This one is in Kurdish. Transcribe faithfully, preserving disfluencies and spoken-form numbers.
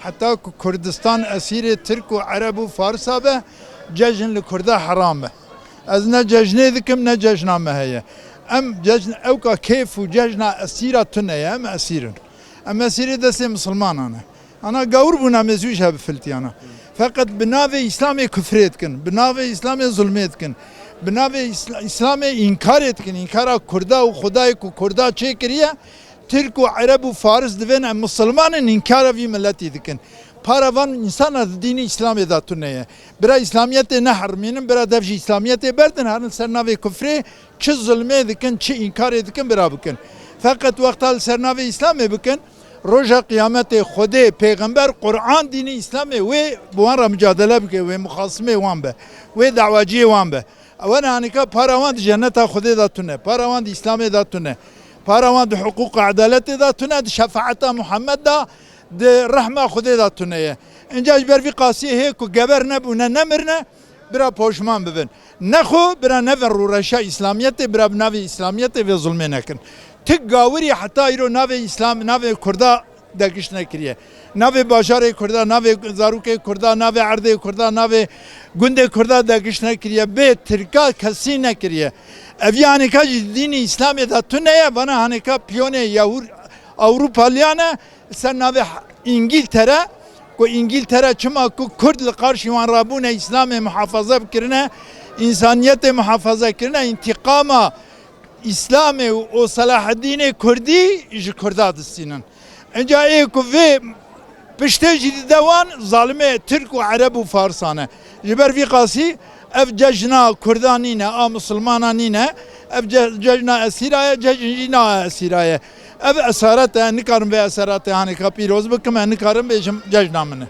Heta ku Kurdistan esîrê Tirk û Ereb û Farisa be, cejn li Kurda heram e. Ez ne cejnê dikim, ne cejna me heye. Em cejn ewka kêf û cejna esîra tune ye, em esîr in. Em esîrê destê misilmanan e. Ana gawir bûna, mêzû ji hev filtiyana. Feqet bi navê Îslamê kufrê dikin, bi navê Îslamê zulmê dikin, bi navê Îsla-, Îslamê înkarê dikin, înkara Kurda û Xwedayê ku Kurda çêkiriye, Tirk û Ereb û Faris divên em misilman in, înkara vî miletî dikin. Para van însana di dînî Îslamê de tune ye. Bira Îslamiyetê neherimînin, bira dev ji Îslamiyetê berdin, herin ser navê kufrê, çi zulmê dikin, çi înkarê dikin, bira bikin. Feqet wexta li ser navê Îslamê bikin, roja qiyametê Xwedê, pêxember, Quran, dînê Îslamê wê bi wan re micadele bike, wê muxasimê wan be, wê dawaciyê wan be. Ew ne hanîka para wan di cenneta Xwedê de tune, para wan di Îslamê de tune, para wan di hiqûq û edaletê de tune, di şefaeta Muhammed de, di rehma Xwedê de tune ye. Înca ji ber vî qasiyê hê ku geber nebûne, nemirine, bira poşman bibin. Nexwe bira nevin rûreşa Îslamiyetê, bira bi navê Îslamiyetê vê zulmê nekin. Ti gawirî heta îro navê Îslam, navê Kurda degiş nekiriye. Navê bajarê Kurda, navê zarokê Kurda, navê erdê Kurda, navê gundê Kurda degiş nekiriye. Bê Tirka kesî nekiriye. Ev hanîka jî dînê Îslamê de tune ye, vana hanîka piyonê yahûr Ewropaliyan e, li ser navê Îngîltere, ku Îngîltere çima ku Kurd li qarşî wan rabûne, Îslamê muhafaza bikirine, însaniyetê muhafaza kirine, întîqama Îslamê û, û Selaheddînê Kurdî ji Kurda distînin. Înca ê ku vê piştê jî dide wan, zalimê Tirk û Ereb û Farsan e. Ji ber vî qasî ev cejna Kurda nîne, a Misilmana nîne. Ev ce-, cejna esîra ye, cejn jî na esîra ye. Ev esaret e, nikarim vê esaretê hanîka pîroz bikim, e, nikarim bêjim cejna min e.